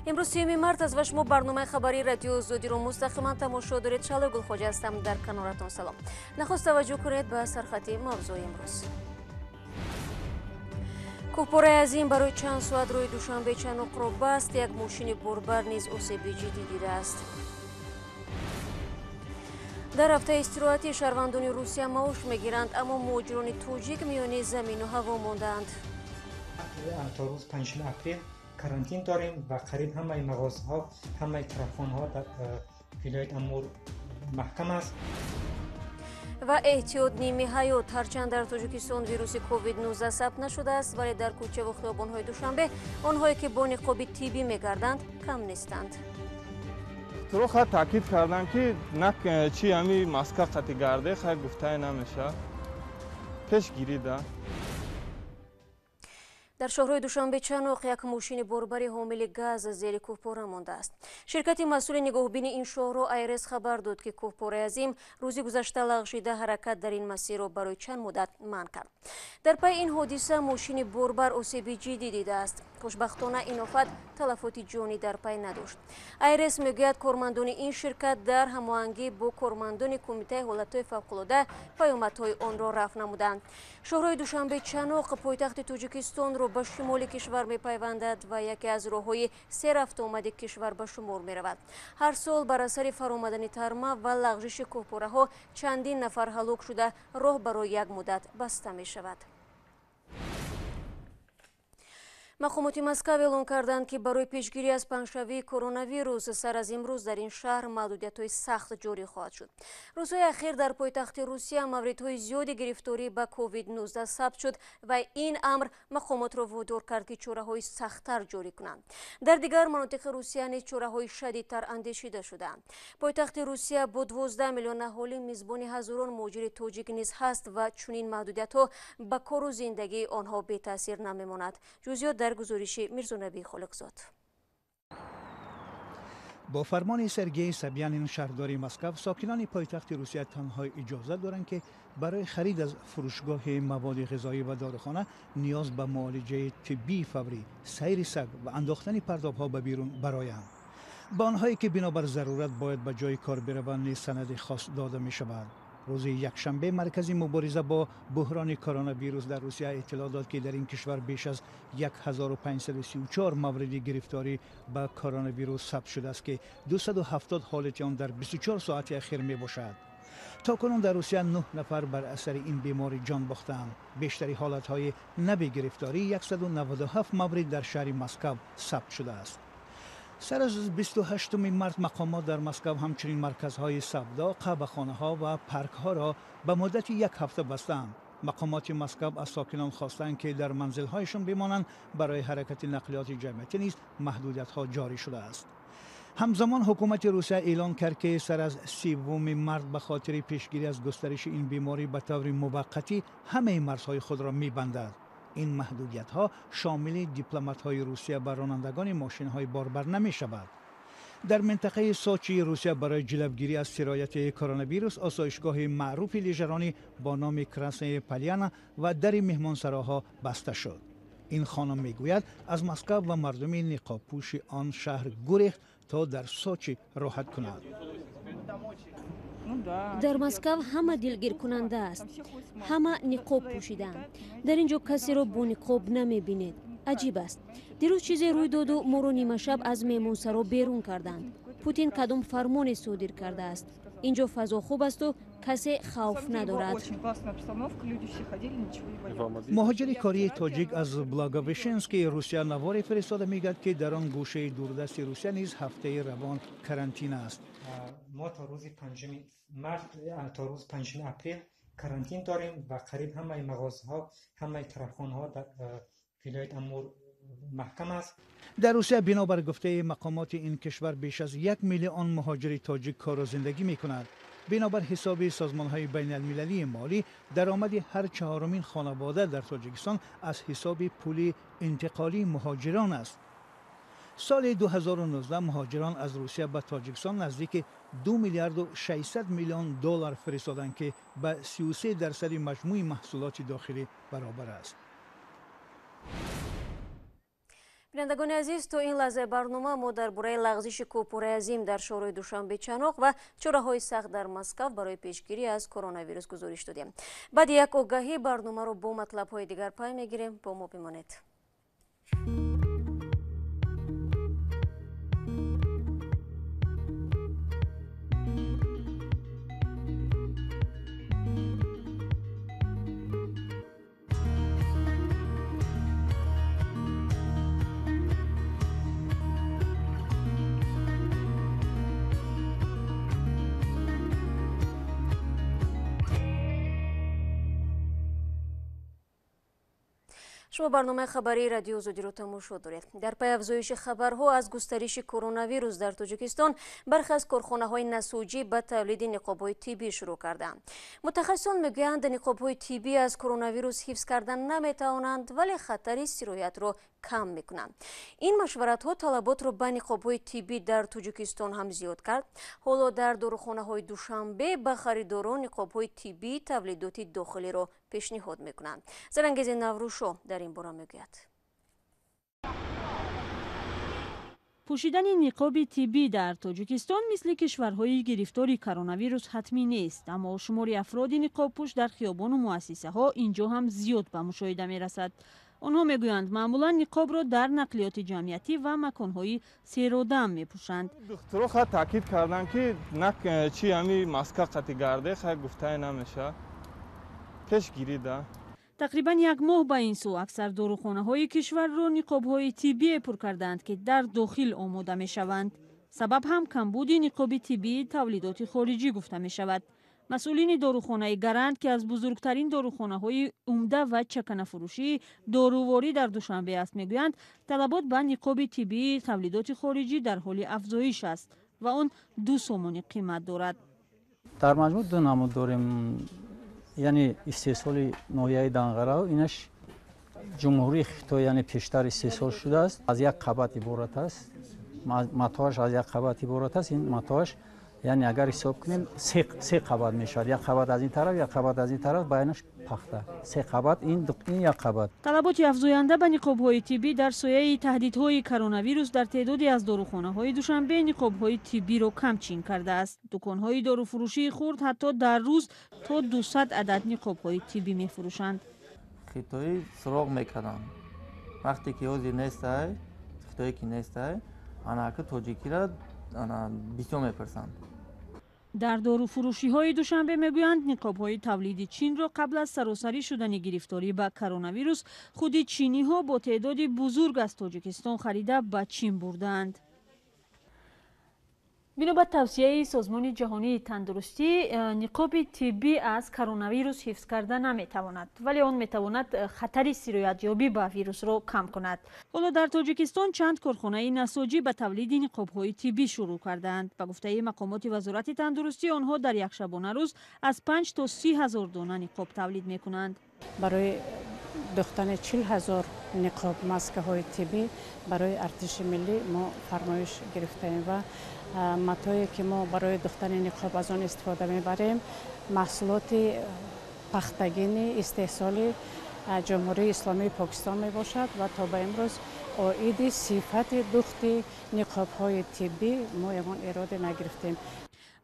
Имрӯз 3 март аст ва шумо барномаи хабарии Радиои Озодиро мустақиман тамошо доред. Шаҳло Гулхоҷа ҳастам, дар каноратон салом. Нахуст таваҷҷӯҳ кунед ба сархати мавзӯи имрӯз. Кӯҳпораи азим барои чанд соат рӯи Душанбе Чаноқро баст, як мошини борбар низ осеби ҷиддӣ дидааст. Дар ҳафтаи истироҳатӣ шаҳрвандони Русия маош мегиранд, аммо муҳоҷирони тоҷик миёни замину ҳаво мондаанд. То рӯз 5 апрел карантин дорем ва қариб ҳамаи мағозаҳо, ҳамаи тарафхонаҳо дар вилояти Амур маҳкам аст. Ва эҳтиёт ними ҳаёт. Ҳарчанд дар Тоҷикистон вируси COVID-19 сабт нашудааст, вале дар кӯчаву хиёбонҳои Душанбе онҳое ки бо ниқоби тиббӣ мегарданд кам нестанд. Туро хай таъкид кардам, ки на чи ҳами маска қати гарде, хай гуфтае намеша. Пешгирӣ да. Дар шоҳрои Душанбе Чаноқ як мошини борбари ҳомили газ зери кӯҳпора мондааст. Ширкати масъули нигоҳубини ин шоҳро АйРС хабар дод, ки кӯҳпораи азим рӯзи гузашта лағжида ҳаракат дар ин масирро барои чанд муддат манъ кард. Дар пайи ин ҳодиса мошини борбар осеби ҷиддӣ дидааст. Хушбахтона ин офат талафоти ҷонӣ дар пай надошт. АйРС мегӯяд, кормандони ин ширкат дар ҳамоҳангӣ бо кормандони Кумитаи ҳолатҳои фавқулода паёмадҳои онро рафъ намуданд. Шоҳрои Душанбе Чаноқ пойтахти Тоҷикистонро ба шимоли кишвар мепайвандад ва яке аз роҳҳои серрафтуомади кишвар ба шумор меравад. Ҳар сол бар асари фаромадани тарма ва лағжиши кӯҳпораҳо чандин нафар ҳалок шуда, роҳ барои як муддат баста мешавад. Мақомоти Москав эълон карданд, ки барои пешгирӣ аз паҳншавии коронавирус сар аз имрӯз дар ин шаҳр маҳдудиятҳои сахт ҷорӣ хоҳад шуд. Рӯзҳои ахир дар пойтахти Русия мавридҳои зиёди гирифторӣ ба COVID-19 сабт шуд ва ин амр мақомотро водор кард, ки чораҳои сахттар ҷорӣ кунанд. Дар дигар манотиқи Русия низ чораҳои шадидтар андешида шудаанд. Пойтахти Русия бо 12 миллион аҳолӣ мизбони ҳазорон муҳоҷири тоҷик низ ҳаст ва чунин маҳдудиятҳо ба кору зиндагии онҳо бетаъсир намемонад. Ҷузъиёт дар гузориши Мирзонабӣ Холиқзод. Бо фармони Сергей Собянин, шаҳрдори Москав, сокинони пойтахти Русия танҳо иҷозат доранд, ки барои харид аз фурӯшгоҳи маводи ғизоӣ ва дорухона, ниёз ба муолиҷаи тиббии фаврӣ, сайри саг ва андохтани партовҳо ба берун бароянд. Ба онҳое ки бинобар зарурат бояд ба ҷои кор бираванд низ санади хос дода мешавад. Рӯзи якшанбе Маркази мубориза бо буҳрони коронавирус дар Русия иттилоъ дод, ки дар ин кишвар беш аз 1534 мавриди гирифторӣ ба коронавирус сабт шудааст, ки 270 ҳолати он дар 24 соати ахир мебошад. То кунун дар Русия 9 нафар бар асари ин беморӣ ҷон бохтаанд. Бештари ҳолатҳои нави гирифторӣ, 197 маврид, дар шаҳри Москав сабт шудааст. Сар аз 28 март мақомот дар Москав ҳамчунин марказҳои савдо, қаҳвахонаҳо ва паркҳоро ба муддати як ҳафта бастаанд. Мақомоти Москав аз сокинон хостанд, ки дар манзилҳояшон бимонанд. Барои ҳаракати нақлиёти ҷамъиятӣ низ маҳдудиятҳо ҷорӣ шудааст. Ҳамзамон ҳукумати Русия эълон кард, ки сар аз 30 март ба хотири пешгирӣ аз густариши ин беморӣ ба таври муваққатӣ ҳамаи марзҳои худро мебандад. Ин маҳдудиятҳо шомили дипломатҳои Русия ва ронандагони мошинҳои борбар намешавад. Дар минтақаи Сочии Русия барои ҷилавгирӣ аз сирояти коронавирус осоишгоҳи маъруфи лижаронӣ бо номи Красная Поляна ва дари меҳмонсароҳо баста шуд. Ин хонум мегӯяд, аз Москав ва мардуми ниқобпӯши он шаҳр гурехт, то дар Сочи роҳат кунад. Дар Москав ҳама дилгиркунанда аст, ҳама ниқоб пӯшидаанд. Дар ин ҷо касеро бо ниқоб намебинед. Аҷиб аст. Дирӯз чизе рӯй доду моро нимашаб аз меҳмонсаро берун карданд. Путин кадом фармоне содир кардааст? Ин ҷо фазо хуб асту касе хавф надорад. Муҳоҷири кории тоҷик аз Благовещенски Русия наворе фиристода мегӯяд, ки дар он гӯшаи дурдасти Русия низ ҳафтаи равон карантин аст. Мо то рӯзи 5 март, то рӯзи 5 апрел карантин дорем ва қариб ҳамаи мағозаҳо, ҳамаи тарафхонаҳо дар вилояти Амур маҳкам аст. Дар Русия бинобар гуфтаи мақомоти ин кишвар беш аз 1 миллион муҳоҷири тоҷик кору зиндагӣ мекунад. Бинобар ҳисоби созмонҳои байналмилалии молӣ, даромади ҳар чаҳорумин хонавода дар Тоҷикистон аз ҳисоби пули интиқолии муҳоҷирон аст. Соли 2019 муҳоҷирон аз Русия ба Тоҷикистон наздики 2 миллиарду 600 миллион доллар фиристоданд, ки ба 33 дарсади маҷмӯи маҳсулоти дохилӣ баробар аст. Бинандагони азиз, то ин лаҳзаи барнома мо дар бораи лағзиши кӯҳпораи азим дар шоҳрои Душанбе Чаноқ ва чораҳои сахт дар Москав барои пешгирӣ аз коронавирус гузориш додем. Баъди як огаҳӣ барномаро бо матлабҳои дигар пай мегирем. Бо мо бимонед. Шумо барномаи хабарии Радио Озодиро тамошо доред. Дар пай афзоиши хабарҳо аз густариши коронавирус дар Тоҷикистон, бархе аз корхонаҳои насоҷӣ ба тавлиди ниқобҳои тиббӣ шурӯъ карданд. Мутахассисон мегӯянд, ниқобҳои тиббӣ аз коронавирус ҳифз кардан наметавонанд, вале хатари сироятро кам мекунанд. Ин машваратҳо талаботро ба ниқобҳои тиббӣ дар Тоҷикистон ҳам зиёд кард. Ҳоло дар дорухонаҳои Душанбе ба харидорон ниқобҳои тиббии тавлидоти дохилиро пешниҳод мекунанд. Зарангези Наврӯшо дар ин бора мегӯяд. Пӯшидани ниқоби тиббӣ дар Тоҷикистон мисли кишварҳои гирифтори коронавирус ҳатмӣ нест, аммо шумори афроди ниқобпӯш дар хиёбону муассисаҳо инҷо ҳам зиёд ба мушоҳида мерасад. Онҳо мегӯянд, маъмулан ниқобро дар нақлиёти ҷамъиятӣ ва маконҳои серодам мепӯшанд. Духтуро ха таъкид карданд, ки чи ҳами маска қати гарде, хай гуфтае намеша, пешгирӣ да. Тақрибан як моҳ ба ин сӯ аксар дорухонаҳои кишварро ниқобҳои тиббие пур кардаанд, ки дар дохил омода мешаванд. Сабаб ҳам камбуди ниқоби тиббии тавлидоти хориҷӣ гуфта мешавад. Масъулини дорухонаи Гарант, ки аз бузургтарин дорухонаҳои умда ва чаканафурӯшии доруворӣ дар Душанбе аст, мегӯянд, талабот ба ниқоби тиббии тавлидоти хориҷӣ дар ҳоли афзоиш аст ва он 2 сомонӣ қимат дорад. Дар маҷмӯъ ду намуд дорем, яъне истеҳсоли ноҳияи Данғара, инаш Ҷумҳурии Хитой, яъне пештар истеҳсол шудааст, аз як қабат иборат аст, матоаш аз як қабат иборат аст. Ин матоаш, яъне агар ҳисоб кунем, се қабат мешавад: як қабат аз ин тараф, як қабат аз ин тараф, байнаш пахта, се қабат, ин як қабат. Талаботи афзоянда ба ниқобҳои тиббӣ дар сояи таҳдидҳои коронавирус дар теъдоде аз дорухонаҳои Душанбе ниқобҳои тиббиро камчин кардааст. Дуконҳои доруфурӯшии хурд ҳатто дар рӯз то 200 адад ниқобҳои тиббӣ мефурӯшанд. Хитоӣ суроғ мекарданд, вақте ки ҳозир нестай, хитоӣ ки нестай, анака тоҷикиро бисёр мепурсанд. Дар доруфурӯшиҳои Душанбе мегӯянд, ниқобҳои тавлиди Чинро қабл аз саросарӣ шудани гирифторӣ ба коронавирус худи чиниҳо бо теъдоди бузург аз Тоҷикистон харида ба Чин бурдаанд. Бино ба тавсияи Созмони ҷаҳонии тандурустӣ, ниқоби тиббӣ аз коронавирус ҳифз карда наметавонад, вале он метавонад хатари сироятёбӣ ба вирусро кам кунад. Ҳоло дар Тоҷикистон чанд корхонаи насоҷӣ ба тавлиди ниқобҳои тиббӣ шурӯъ кардаанд. Ба гуфтаи мақомоти Вазорати тандурустӣ, онҳо дар як шабонарӯз аз 5 то 30 ҳазор дона ниқоб тавлид мекунанд. Барои духтани 40 ҳазор ниқоб маскаҳои тиббӣ барои артиши миллӣ мо фармоиш гирифтаем ва матое ки мо барои духтани ниқоб аз он истифода мебарем, маҳсулоти пахтагини истеҳсоли Ҷумҳурии Исломии Покистон мебошад ва то ба имрӯз оиди сифати духти ниқобҳои тиббӣ мо ягон эроде нагирифтем.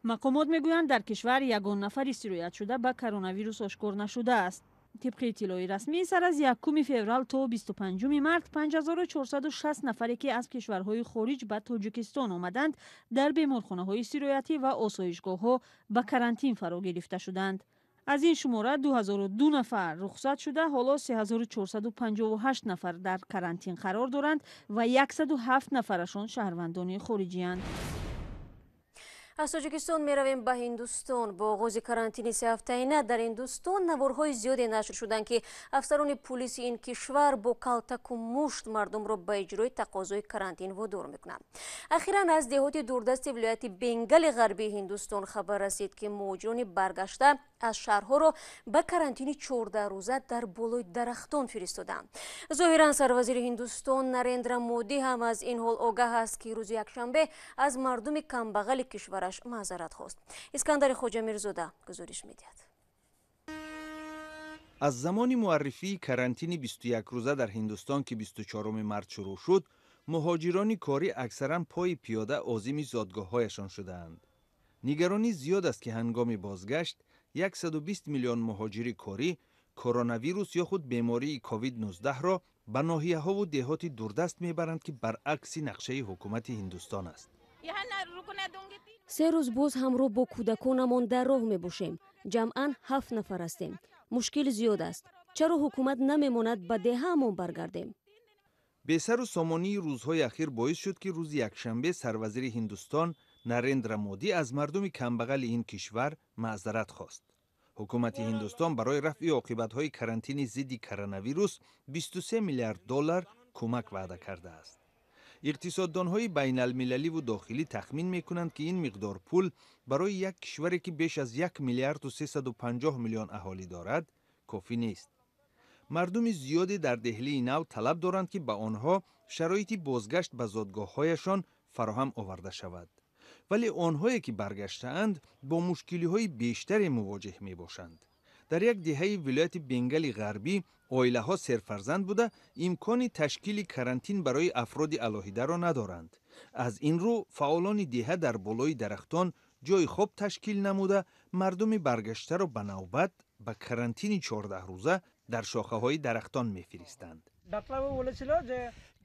Мақомот мегӯянд, дар кишвар ягон нафари сироятшуда ба коронавирус ошкор нашудааст. Тибқи иттилои расмӣ, сар аз 1 феврал то 25 март 5460 нафаре, ки аз кишварҳои хориҷ ба Тоҷикистон омаданд, дар беморхонаҳои сироятӣ ва осоишгоҳҳо ба карантин фаро гирифта шуданд. Аз ин шумора 2002 нафар рухсат шуда, ҳоло 3458 нафар дар карантин қарор доранд ва 107 нафарашон шаҳрвандони хориҷиянд. Аз Тоҷикистон меравем ба Ҳиндустон. Бо оғози карантини сеҳафтаина дар Ҳиндустон наворҳои зиёде нашр шуданд, ки афсарони пулиси ин кишвар бо калтаку мушт мардумро ба иҷрои тақозои карантин водор мекунанд. Ахиран аз деҳоти дурдасти вилояти Бенгали ғарбии Ҳиндустон хабар расид, ки муҳоҷирони баргашта аз шаҳрҳоро ба карантини 14 рӯза дар болои дарахтон фиристоданд. Зоҳиран сарвазири Ҳиндустон Нарендра Модӣ ҳам аз ин ҳол огаҳ аст, ки рӯзи якшанбе аз мардуми камбағали кишвараш маъзарат хост. Искандари Хоҷамирзода гузориш медиҳад. Аз замони муаррифии карантини 21 рӯза дар Ҳиндустон, ки 24 март шурӯъ шуд, Муҳоҷирони корӣ аксаран пои пиёда озими зодгоҳҳояшон шудаанд. Нигаронӣ зиёд аст, ки ҳангоми бозгашт 120 миллион муҳоҷири корӣ коронавирус ё худ бемории COVID-19-ро ба ноҳияҳову деҳоти дурдаст мебаранд, ки баръакси нақшаи ҳукумати Ҳиндустон аст. 3 рӯз боз ҳамроҳ бо кӯдаконамон дар роҳ мебошем. Ҷамъан 7 нафар ҳастем. Мушкил зиёд аст. Чаро ҳукумат намемонад ба деҳаамон баргардем? Бесару сомонии рӯзҳои ахир боис шуд, ки рӯзи якшанбе сарвазири Ҳиндустон Нарендра Модӣ аз мардуми камбағали ин кишвар маъзарат хост. Ҳукумати Ҳиндустон барои рафъи оқибатҳои карантини зидди коронавирус 23 миллиард доллар кӯмак ваъда кардааст. Иқтисоддонҳои байналмилаливу дохилӣ тахмин мекунанд, ки ин миқдор пул барои як кишваре, ки беш аз 1 миллиарду 350 миллион аҳолӣ дорад, кофӣ нест. Мардуми зиёде дар Деҳлии Нав талаб доранд, ки ба онҳо шароити бозгашт ба зодгоҳҳояшон фароҳам оварда шавад. Вале онҳое, ки баргаштаанд, бо мушкилиҳои бештаре мувоҷеҳ мебошанд. Дар як деҳаи вилояти Бенгали Ғарбӣ оилаҳо серфарзанд буда, имкони ташкили карантин барои афроди алоҳидаро надоранд. Аз ин рӯ фаъолони деҳа дар болои дарахтон ҷои хоб ташкил намуда, мардуми баргаштаро ба навбат ба карантини 14 рӯза дар шохаҳои дарахтон мефиристанд.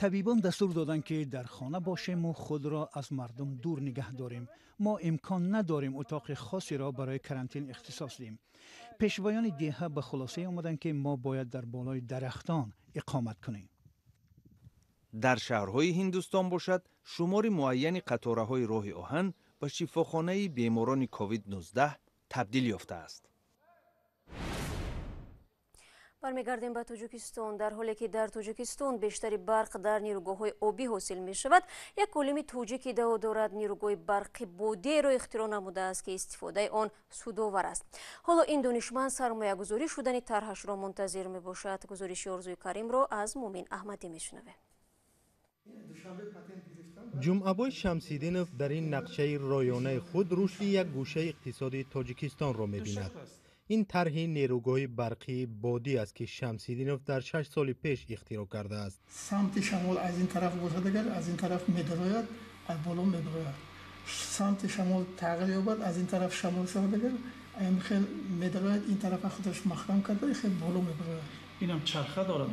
Табибон дастур доданд, ки дар хона бошему худро аз мардум дур нигаҳ дорем. Мо имкон надорем утоқи хосеро барои карантин ихтисос диҳем. Пешвоёни деҳа ба хулосае омаданд, ки мо бояд дар болои дарахтон иқомат кунем. Дар шаҳрҳои Ҳиндустон бошад, шумори муайяни қатораҳои роҳи оҳан ба шифохонаи беморони COVID-19 табдил ёфтааст. Бармегардем ба Тоҷикистон. Дар ҳоле ки дар Тоҷикистон бештари барқ дар нерӯгоҳҳои обӣ ҳосил мешавад, як олими тоҷик иддао дорад, нерӯгоҳи барқи бодиеро ихтироъ намудааст, ки истифодаи он судовар аст. Ҳоло ин донишманд сармоягузорӣ шудани тарҳашро мунтазир мебошад. Гузориши Орзуи Каримро аз Мумин Аҳмадӣ мешунавем. Ҷумъабой Шамсиддинов дар ин нақшаи роёнаи худ рушди як гӯшаи иқтисоди Тоҷикистонро мебинад. Ин тарҳи нерӯгоҳи барқии бодӣ аст, ки Шамсиддинов дар 6 соли пеш ихтироъ кардааст. Самти шамол аз ин тараф бошад, агар аз ин тараф медарояд, аз боло медарояд. Самти шамол тағйир ёбад, аз ин тараф шамол шавад, агар ин хел медарояд, ин тарафа худаш маҳкам карда, ин хел боло мебарояд. Инам чарха дорад?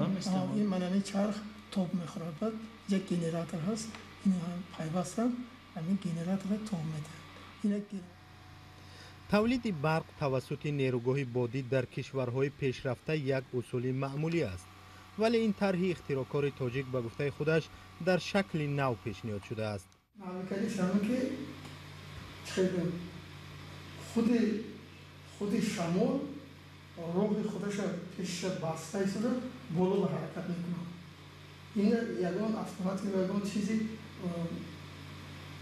Ин манани чарх тоб мехӯрад. Баъд як генератор ҳаст, ин пайвастан ҳамин генератора тоб медиҳад. Тавлиди барқ тавассути нерӯгоҳи бодӣ дар кишварҳои пешрафта як усули маъмулӣ аст, вале ин тарҳи ихтироъкори тоҷик, ба гуфтаи худаш, дар шакли нав пешниҳод шудааст. Ки худи шамол роҳи худаша пешша баста истода, боло ба ҳаракат мекунад. Ин ягон автоматик, ягон чизи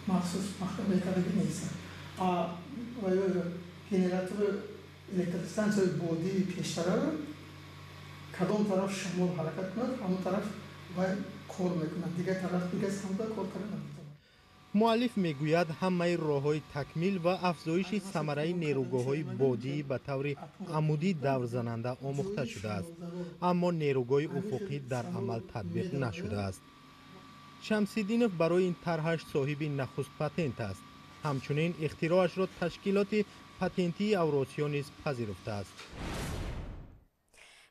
махсус мекардагӣ нест. Генератори электростанцияи бодии пештараро кадом тараф шамол ҳаракат кунад, ҳамон тараф вай кор мекунад, дигар тараф, дигар самта кор карда наметавонад. Муаллиф мегӯяд, ҳамаи роҳҳои такмил ва афзоиши самараи нерӯгоҳҳои бодӣ ба таври амудӣ даврзананда омӯхта шудааст, аммо нерӯгоҳи уфуқӣ дар амал татбиқ нашудааст. Шамсиддинов барои ин тарҳаш соҳиби нахуст патент аст. Ҳамчунин ихтироашро ташкилоти патентии Авросиё низ пазируфтааст.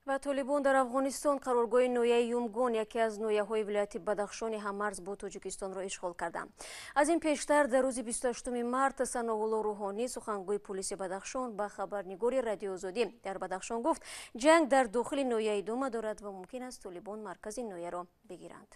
Ва толибон дар Афғонистон қароргоҳи ноҳияи Юмгон, яке аз ноҳияҳои вилояти Бадахшони ҳаммарз бо Тоҷикистонро ишғол карданд. Аз ин пештар, дар рӯзи 28 март, Саноулло Рӯҳонӣ, сухангӯи пулиси Бадахшон, ба хабарнигори Радиои Озодӣ дар Бадахшон гуфт, ҷанг дар дохили ноҳия идома дорад ва мумкин аст толибон маркази ноҳияро бигиранд.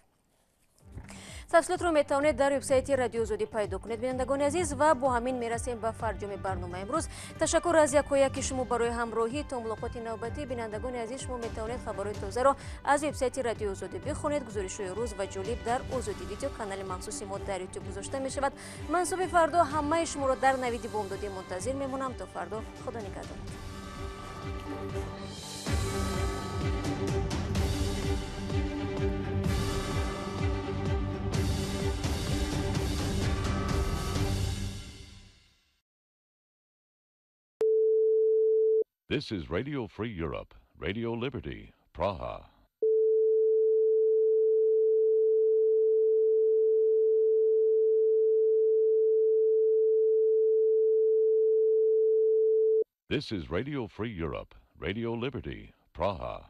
Тафсилотро метавонед дар вебсайти Радиои Озодӣ пайдо кунед. Бинандагони азиз, ва бо ҳамин мерасем ба фарҷоми барномаи имрӯз. Ташаккур аз якояки шумо барои ҳамроҳӣ. То мулоқоти навбатӣ. Бинандагони азиз, шумо метавонед хабарҳои тозаро аз вебсайти Радиои Озодӣ бихонед. Гузоришҳои рӯз ва ҷолиб дар Озодӣ Видео, канали махсуси мо дар Ютуб гузошта мешавад. Ман субҳи фардо ҳамаи шуморо дар Навиди Бомдодӣ мунтазир мемонам. То фардо, Худо нигаҳдорад. This is Radio Free Europe, Radio Liberty, Praha. This is Radio Free Europe, Radio Liberty, Praha.